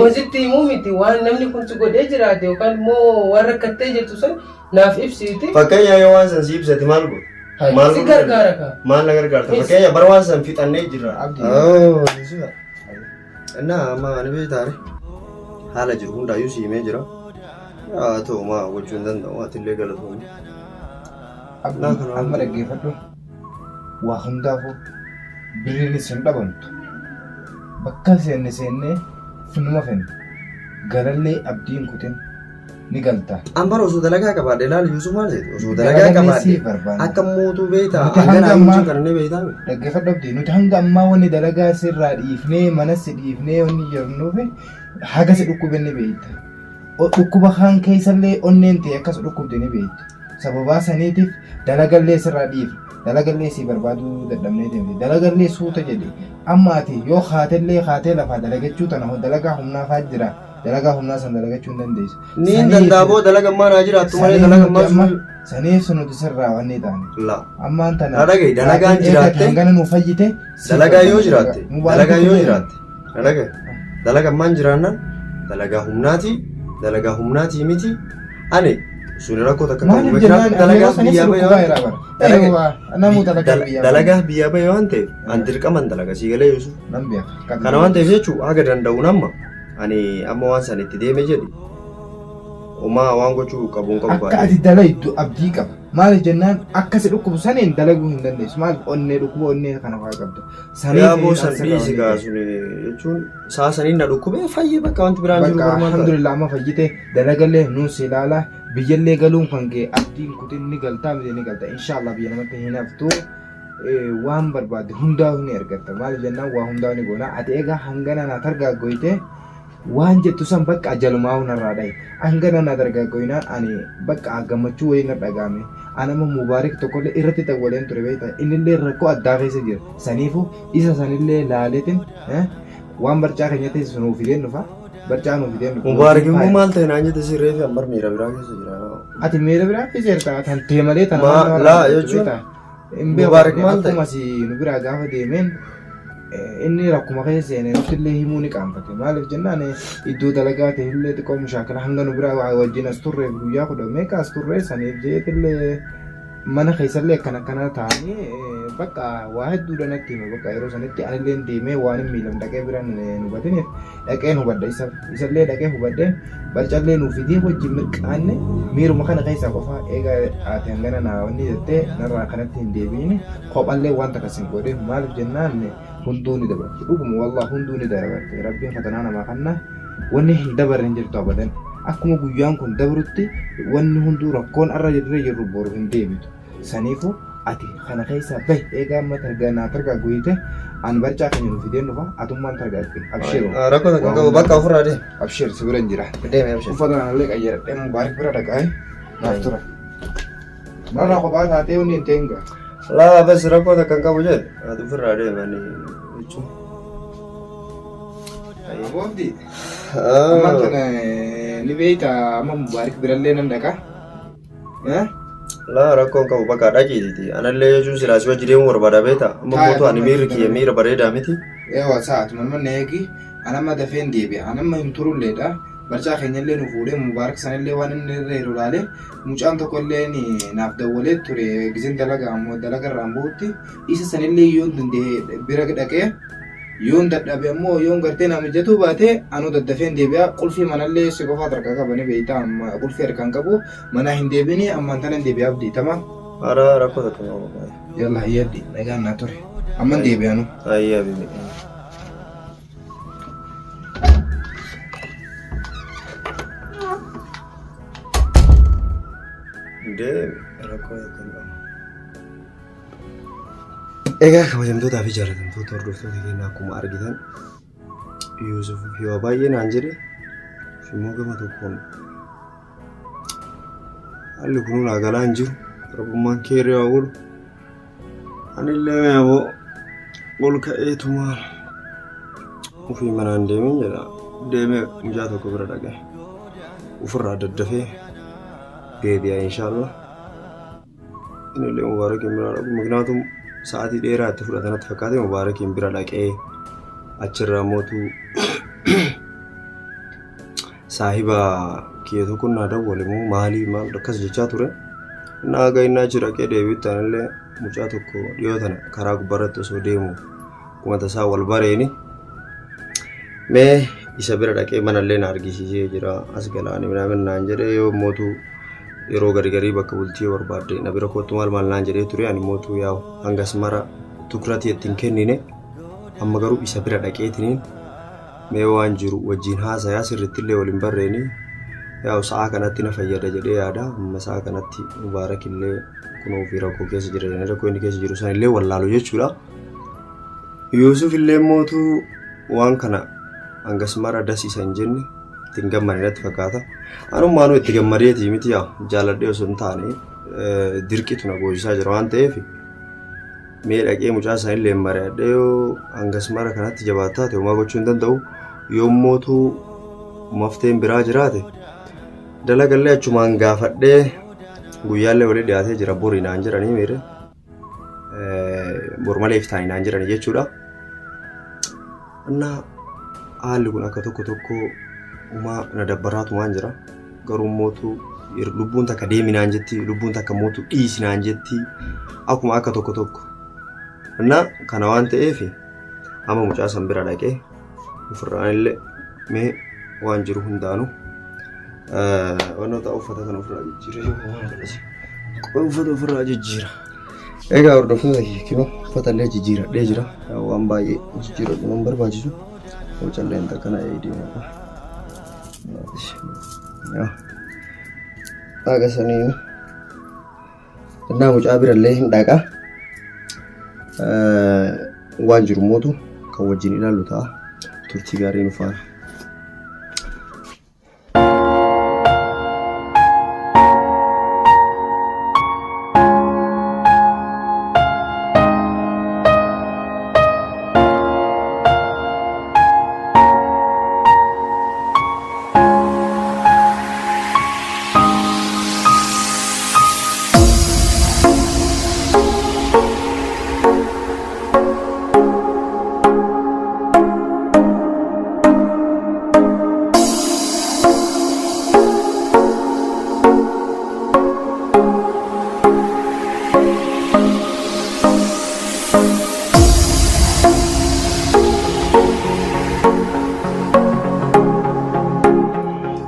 Wasitti himuu miti waan namni kun si godhee jiraate yookaan immoo waan rakkattee jirtu san naaf ibsiiti. Fakkeenyaa yoo waan san si ibsate maal godhu? Maal Si godhuu gargaara danda'a? kaa. Maal na gargaarta? Mis- Fakkeenya bara waan san fixannee jirra. Abdi. Oh, Yusufa. Innaa amma ani beektaare haala jiru hundaayyuu si himee jira. Haa ta'u maa gochuu hin danda'u atillee galatoomi. Abdi Naa kana amma dhaggeeffadhu. Waa hundaafuu birriinis hin dhabamtu. Bakka seenne seennee finuma fenna. Galallee abdiin kutin ni galta. An bara osoo dalagaa qabaadhe ilaali Yuusuf maal seete? Osoo dalagaa Dalagallee qabaadhe sii barbaanna. akka mootuu beektaa Nuti hangana hanga ammaa ayyuutiin kana ni beektaa mi? dhaggeeffadhu abdii nuti hanga ammaa wanni dalagaa sirraa dhiifnee mana si dhiifnee wanni jirnuuf haga si dhukkube ni beekta. Dhukkuba kaan keessallee onneen ta'e akkas dhukkubde ni beekta. Sababaa saniitiif dalagallee sirraa dhiifne dalagallee sii barbaaduu dadhabnee deemte dalagallee suuta jedhe amma ati yoo kaatellee kaatee lafaa dalagachuu tana dalagaa humnaa faa jira dalagaa humnaa san dalagachuu hin dandeessu. Ni hin Saniif danda'a boo dalaga ammaa naa jiraattu malee saniif dalaga nuti ammaa amma sun saniif nuti sirraa wanni taane. la. Ammaan tana Na dhaga'i dalagaan laakiin eega ati jiraatte hangana nuu fayyite sii dalagaa yoo barbaanna jiraatte dalagaa. Mubaarak dalagaa yoo illee jiraatte na dhaga'i dalaga ammaan jiraannan dalagaa humnaati dalagaa humnaatii miti ani sun rakkoo takka qabu Maaliif jennaan miknaatum ati yeroo dalagaa sanis biyyaa bahe dhukkubaa waan jira bara. dalaga Eewwa namuu dalagaa biyyaa bahe. dalagaa biyyaa bahe waan ta'eef an dirqaman dalaga sii galee Yusuf Nan beeka. Kan kana waan ta'eef jechuu haga danda'uun amma ani amma waan san itti deeme jedhi homaa waan gochuu qabu hin qabu Akka baay'ee. ati dalaydu abdii qaba. Maaliif jennaan akka si dhukkubu saniin dalaguu hin dandeessu. Maaliif onnee dhukkuba onnee kana fa'aa qabda. Yaa Saniif boo san asirraa dhiisi wanni gaa ta'e. sun jechuun saa saniin na dhukkubee fayyee bakka wanti biraan jiru Bakka barmaan ta'a. alhamdulillah amma fayyite dalagallee nuun si ilaala biyyallee galuun kan kee abdiin kutin ni galtaa miti ni galta inshaallah biyya namatti hin haftu waan barbaadde hundaa ni argatta maaliif jennaan waa hundaa ni goona ati egaa hangana naa targaaggoyte waan jettu san bakka ajalumaa narraa dhahi hangana naa dargaaggoynaan ani bakka gammachuu wayii na dhagaame an amma mubaarik tokkollee irratti dawwaleen ture beekta innillee rakkoo addaa keessa jira saniifu isa sanillee laaleetin waan barcaa keenyatti nuu fideen dhufa barcaa nuu fideen dhufa Mubaarak wajjin immoo faaya maal ta'e naan jette si reefi ambar miira biraa keessa jira. ati miira biraa keessa jirta tan tee malee tana Maa waan namarraa laa argattu jechuun beekta hin beeku Mubaarak ani maal ta'e? akkuma si nu biraa gaafa deemeen inni rakkuma keessa seene nutti illee himuu ni qaanfate maaliif jennaan iddoo dalagaa ta'e illee xiqqoo mushaakala hanga nu biraa wajjin as turreef guyyaa kudha meeqa as turree saniif jeetillee mana keessallee akkana akkanaa ta'anii bakka waa hedduudha natti hime bakka yeroo sanitti anillee deemee waan hin miilan dhaqee biraan hin hubatiniif dhaqeen hubadha isa isallee dhaqee hubadheen barcallee nuu fidee wajjin mirqaanne miiruma kana keessaa qofa eega ati hangana naa wanni jettee narraa kanatti hin deebiin kophallee waan takka sin godhe maaliif jennaan hunduu ni dabarti dhuguma wallah hunduu ni dabarti rabbiin fatanaa namaa kanna wanni hin dabarre hin jirtu abadan akkuma guyyaan kun dabrutti wanni hunduu rakkoon arra irra jirru boru hin deebitu Saniifu ati kana keessaa bahi eega amma targa naa targaaggoyite an barcaa keenya nu fideen dhufa atummaan targaagge abshiru Rakkoo takka waa hin qabu bakka hundaafuu ofirraa deemi. abshir si bira hin jira Deemi abshir. uffata kanallee qayyaradhee mubaarik bira dhaqaa naaf tura narraa kophaa taatee wanni hin ta'in gaa Laa bas rakkoo takka hin qabu jedhe ati ofirraa deemi ani jechuun. Aboobdi ammaan tana ni beeyta amma mubaarik birallee nan dhaqa Laa rakkoon qabu bakka dhaqiititi. Anallee jechuun silaa si wajji deemuu barbaada beektaa? Amma Taa'e mootu ani amma miirri kiyya miira bareedaa miti. Ewa sa'aatuma nama na eegi an amma dafeen deebi'a an amma hin turulleedha barcaa keenyallee nu fuudhee mubaarak sanallee waan inni irra jiru laalee mucaan tokko illee naaf dawwalee ture gizeen dalaga ammoo dalaga irraan bahutti isa sanillee yoon danda'e bira dhaqee yoon dadhabe ammoo yoon gartee naa mijatuu baate anuu daddafeen deebi'a qulfii manallee si qofaat harkaa qaba ni beekta amma qulfii harkaan qabu Manaa hin deebini ammaan tana hin deebi'a abdii tamaam. Hara rakkoo takka hin qabu. Yalla hayyee abdii nagaan naa ture. Amman deebi'a nu. Hayyee habibi. Deemi rakkoo takka hin qabu. Egaa kabajamtootaa fi jaallatamtoota hordoftoota keenya akkuma argitan Yuusuf yoo baay'ee naan jedhe immoo gama tokkoon Haalli kun naa galaa hin jiru. Rabbummaan keerri haa godhu. Anillee mee aboo ol ka'eetuma ofii manaan deemin jedha. Deemee mucaa tokko bira dhaqee ofirraa daddafee deebi'a inshaallah. Inillee Mubaarakiin bira dhaqu miknaatum sa'aatii dheeraa itti fudhata natti fakkaate Mubaarakiin bira dhaqee achirraa mootuu Saahiba kiyya tokko naa dawwale moo maalii maal akkas jechaa ture. Innaa haga inni achi dhaqee deebi'utti anillee mucaa tokko dhiyoo tana karaa gubbaarratti osoo deemu akkuma tasaa wal bareeni. Mee isa bira dhaqee manallee na argisiisee jira as galaani minaamin naan jedhee yoo mootu yeroo gari garii bakka bultii yoo barbaadde na bira kottu maal maal naan jedhee ture ani mootu yaa'u hangas mara tukratii itti hin kennine amma garuu isa bira dhaqeetiniin mee waan jiru wajjin haasayaa sirrittillee wal hin barreeni yaa'u sa'aa kanatti na fayyada jedhee yaada amma sa'aa kanatti mubaarakillee kunoo ofii rakkoo keessa jira jedhanii rakkoo inni keessa jiru sanillee wallaalu jechuudha. Yuusuf illee mootu waan kana hangas mara dasiisa hin jenne itti hin gammanne natti fakkaata. Anummaanuu itti gammadeetii miti yaa jaaladhee osoo hin taane dirqitu na goosisaa jira waan ta'eef mee dhaqee mucaa sanillee mari'adhee yoo hangas mara kanatti jabaataa ta'e homaa gochuu hin danda'u. Yommootu mafteen biraa jiraate dalagallee achumaan gaafadhee guyyaallee walii dhiyaatee jira borii naan jedhanii miire bor malee iftaanii naan jedhanii jechuudha. Innaa haalli kun akka tokko tokko umaa na dabbaraatumaan jira. Garuu mootu lubbuun takka deemi naan jetti lubbuun takka mootu dhiisi naan jetti akkuma akka tokko tokko. Innaa kana waan ta'eef amma mucaa san bira dhaqee ofirraan illee mee waan jiru hundaanuu wantoota uffata kana ofirraa jijjiira yoo waan kanas uffata ofirraa jijjiira. Egaa hordoftoota kiyya uffata illee jijjiiradhee jira. Waan baay'ee jijjiiradhu nan barbaachisu. Hocalleen takkana deema. Haga saniin innaa mucaa birallee hin dhaqa. Waan jiru mootu kan wajjin ilaallu ta'a. Turtii gaarii nu faana.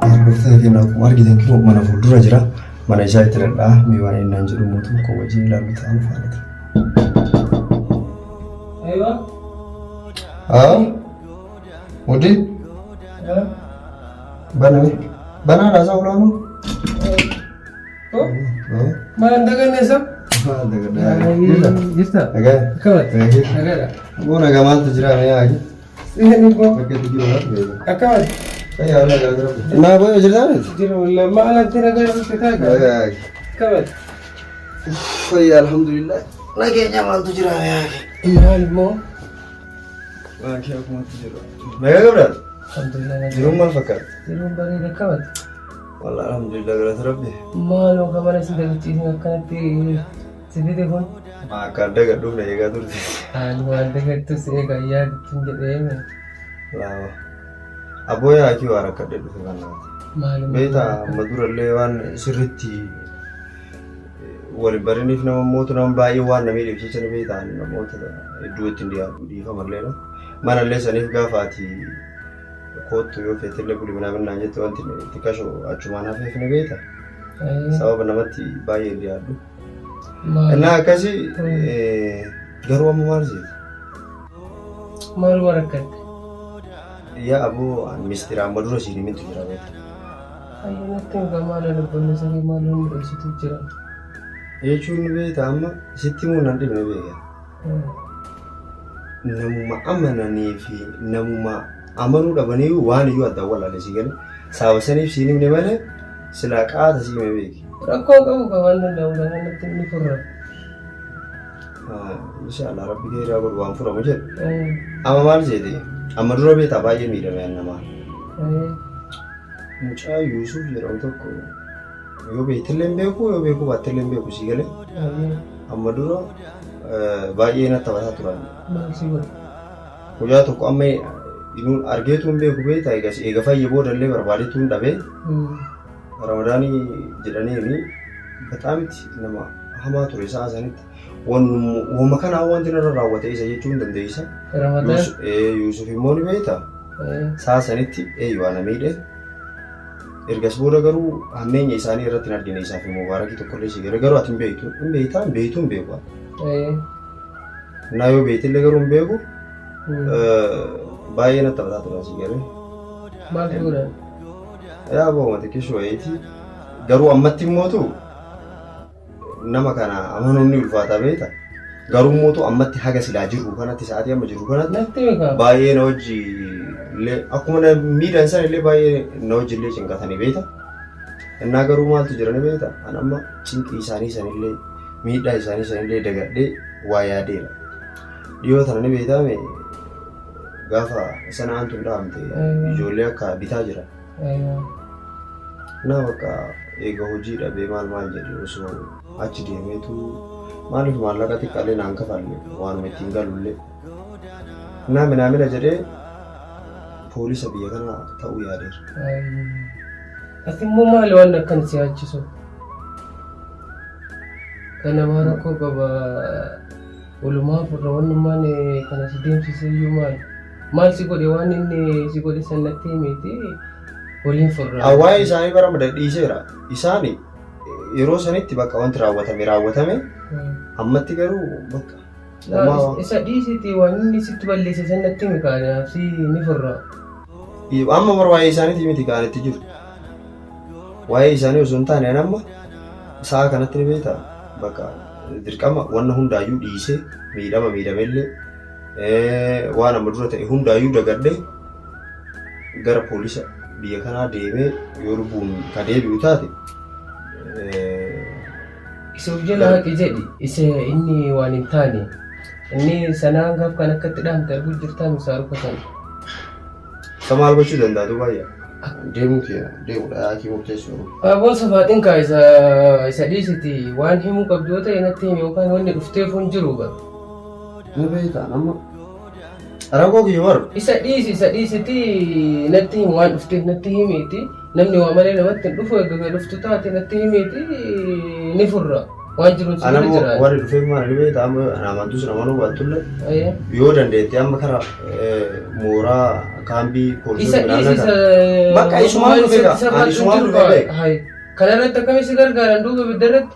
Hordoftoota keenya akkuma argitan kun mana fuuldura jira. Mana isaa itti dhadhaa mee waan inni naan jedhu mootum kan wajjin ilaallu ta'an faana ture. Aywa. Haa? Mudii? Baname. Banaa dhaasaa ulaanu? Maal daganne isa? Maal dagadhaa? Jirta? Nagaa. Akkamatti? Nagaadha. Aboo nagaa maaltu jira mee haaki? Seenii koo. Bakka itti jiru laatu beeku. Akkamatti? Fayyaa nagaa jira. Naa booya jirtaa miti? Jiru wallah maal ati nagaa dhufte taaga? Nagaa haaki. Akkamatti? Fayyaa alhamdulillah. Nageenya maaltu jira mee haaki? Maal immoo? Waan kee akkumatti jiru. Nagaa qabdaa? Alhamdulillah nagaa. Jiruun maal fakkaata? Jiruun bareeda akkamatti? Wallah alhamdulillah galata rabbi. Maaloo ka mana si dagachiisin akkanatti si fide kun? Maa akka adda gadhuuf na eegaa turte. Ani waan dagattu si eegaa yaadutun jedhee mee. Lama. Aboo yaa kii waan akka adda dhufe kanaati. Maaluma Beektaa amma durallee waan sirriitti wal hin bariniif nama mootu nama baay'ee waan na miidheef jecha ni beektaa namoota hedduu ittiin dhiyaatu dhiifamallee no. Manallee saniif gaafa ati koottu yoo feetellee buli minaamin naan jette wanti itti kashu achumaan hafeef ni beekta. Sababa namatti baay'ee hin dhiyaadhu. Innaa akkasii garuu amma maal seeta? Maaluma rakkatte? Yaa aboo an mistira amma dura siin himintu jira beekta. Ayyo natti hin maal obboleessa kee maal inni dhoksitu jira. Jechuun beekta amma sitti himuun nan dhibne beeka. Namuma amananii fi namuma amanuu dhabanii waan iyyuu addaan walaale si gale. Sababa saniif siin himne malee silaa qaata si hime beeki. Rakkoo qabu ka waan danda'amu kana natti ni furra. Inshallah rabbi keeraa godhu waan furamu jedhu. Amma maal seete? Amma dura beektaa baay'ee miidhame an namaa. Mucaa Yuusuf jedhamu tokko yoo beektellee hin beeku yoo beekuu baattellee hin beeku sii galee. Amma dura baay'ee natti taphataa turan. Maal si godhe? Guyyaa tokko amma Inuun argeetu hin beeku beektaa eegas eega fayye boodallee barbaadeetu hin dhabee Ramadaanii jedhaniini bataamitti nama hamaa ture sa'a sanitti wama kanaa wanti narra raawwate isa jechuu hin dandeessa. Ramadaan. Yuusuf immoo ni beektaa sa'a sanitti eeyyuu ana miidhe. Ergas booda garuu hammeenya isaanii irratti hin argine isaa fi Mubaarakii tokkollee si gara garuu ati hin beektu hin beektaa hin beektu hin beeku. Naa yoo beektillee garuu hin beeku baay'ee natti taphataa turan si galee. Maal godhan? Yaa boo xiqqishuu wayiiti. Garuu ammatti immootu nama kana amanuun ni ulfaata beekta. Garuu immootu ammatti haga silaa jirru kanatti sa'aatii amma jirru kanatti Natti beekaa. baay'ee na hojii illee akkuma na miidhan san illee baay'ee na hojii illee cinqatanii beekta. Innaa garuu maaltu jira ni beekta. An amma cinqii isaanii sanillee miidhaa isaanii sanillee dagadhee waa yaadeera. Dhiyoo tana ni beektaame gaafa sana'aan tun dhahamte ijoollee akka bitaa jira. Naa bakka eega hojii dhabee maal maal jedhe osoo achi deemeetu maaliif maallaqa xiqqaallee naan kafalle waanuma ittiin galullee. Naa minaamina jedhee poolisa biyya kanaa ta'uu yaadeera. Ati immoo maali waan akkan si yaachisu? Kan namaa rakkoo qaba. Walumaa furra wannummaan kana si deemsise iyyuu maali? Maal si godhe waan inni si godhe san natti himiiti waliin furra. Waa'ee isaanii bara mada dhiiseera. Isaani yeroo sanitti bakka wanti raawwatame raawwatame ammatti garuu bakka homaa Isa dhiisiti waan inni sitti balleesse san natti himi kaanaaf si ni furra. Amma bara waa'ee isaaniitii miti kan itti jiru. Waa'ee isaanii osoo hin taane ani amma sa'a kanatti ni beektaa bakka dirqama wanna hundaayyuu dhiisee miidhama miidhamellee waan amma dura ta'e hundaayyuu dagadhee gara poolisa biyya kanaa deemee yoo lubbuun ka deebi'u taate Isa of jala haqi jedhi isa inni waan hin taane inni sanaan gaaf kan akkatti dhaamte arguu jirtaa misaaruka sana. Isa maal gochuu danda'a duuba ayya? Deemuu kee deemuudha yaakii murteessuu. Aboo safaaxin kaa isa isa dhiisiti waan himuu qabdu yoo ta'e natti himi yookaan wanni dhufteef hin jiru bar. Ni beektaa amma rakkoo kiyya bar. Isa dhiisi isa dhiisiti natti himi waan dhufteef natti himiiti namni waa malee namatti hin dhufu egaa dhuftu taate natti himiiti ni furra. Waan jiruun si Ana bira immoo jira. warri dhufeef maal ni beektaa amma ana amantus amanuu baattullee Ayyee. yoo dandeette amma kara mooraa kaambii Isa poolisii dhiisi isa. Bakka isumaan dhufe gaa. Ani isumaan dhufe bee. Hayi. Kana irratti akkamitti si gargaaran duuba ibidda irratti?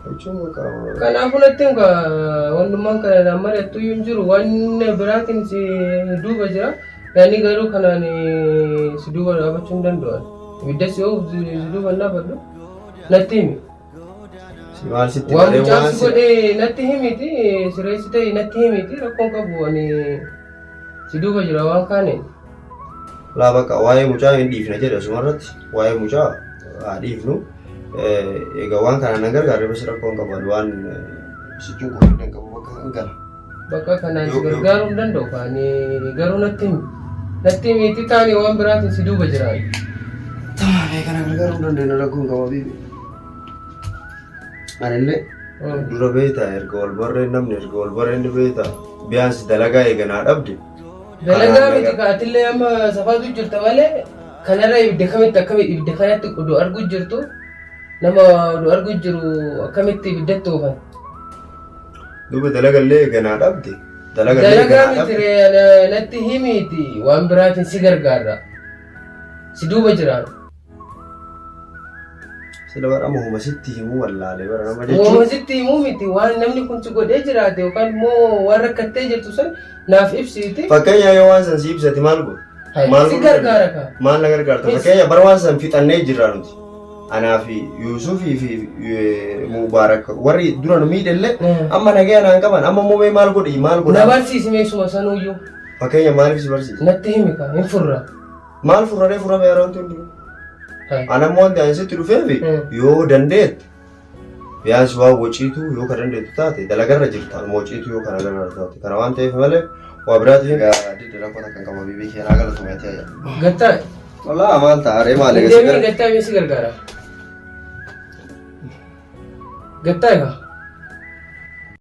Jechuun bakka Kanaafuu natti hima wannummaan kana naan mari'attu iyyuu hin jiru. Waan biraatiin si duuba jira. Yaani garuu kanaan si duuba dhaabachuu hin danda'an. Ibidda si oofu si duuba hin dhaabadhu. Natti himi. Si maal sitti Waan malee mucaan waan si si godhe natti himiti sireessi ta'e natti himiti rakkoon qabu ani si duuba jira waan kaaneen. Laa bakka waa'ee mucaa hin dhiifna jedhe asumarratti waa'ee mucaa haa dhiifnu. Egaa waan kana nan gargaarre bas rakkoon qabu ani waan si cunqursu hin qabu bakka hin gala. Bakka kanaan si gargaaruu hin danda'u kaani garuu natti himi. Natti himiti taani waan biraatiin si duuba jira. Taa'ee kana gargaaruu hin dandeenye rakkoon qaba biibi. Anillee dura beektaa erga wal barreen namni erga wal barreen ni beektaa biyaansi dalagaa eeganaa dhabde. Dalagaa miti kaatillee amma safaatu jirta malee kanarra ibidda kamitti akkamitti ibidda kanatti oduu argu jirtu nama oduu argu jiru akkamitti ibiddatti oofan. Duuba dalagallee eeganaa dhabde. Dalagallee Dalagaa eeganaa miti dhabde. ree ana- natti himiiti waan biraatiin si gargaarra. Si duuba jiraan. Sila bara amma homa sitti himuu wallaalee bara nama Uumama jechuun. sitti himuu miti waan namni kun si godhee jiraate yookaan immoo waan rakkattee jirtu san naaf ibsiiti. Fakkeenya yoo waan san si ibsati maal godhu? Maal Si godhuu gargaara dandeenya? kaa. Maal na gargaarta? Is- Fakkeenya bara waan san fixannee jirra nuti. Anaa fi Yuusufii fi Mubaarak warri dura nu miidhellee amma nagaya naan qaban amma immoo mee maal godhi maal Na godhaa? barsiisi meesuma sanuyyuu Fakkeenya maaliif si barsiisa? natti himi kaa hin furra. Maal furraree furame yeroo wanti hundinuu? Hai. Ana immoo wanti ani sitti dhufeefi yoo dandeette biyaansi waan waciitu yoo ka dandeettu taate dalagarra jirta anuma waciitu yoo kana gargaaru taate kana waan ta'eef malee waa biraatiif didda rakkoo takka hin qabu bibii keenaa galatomeeti ayya. Gattaa. Wallaa maal ta'a ree maal eegasi Deemee gara gattaa si gargaara. Gattaa egaa.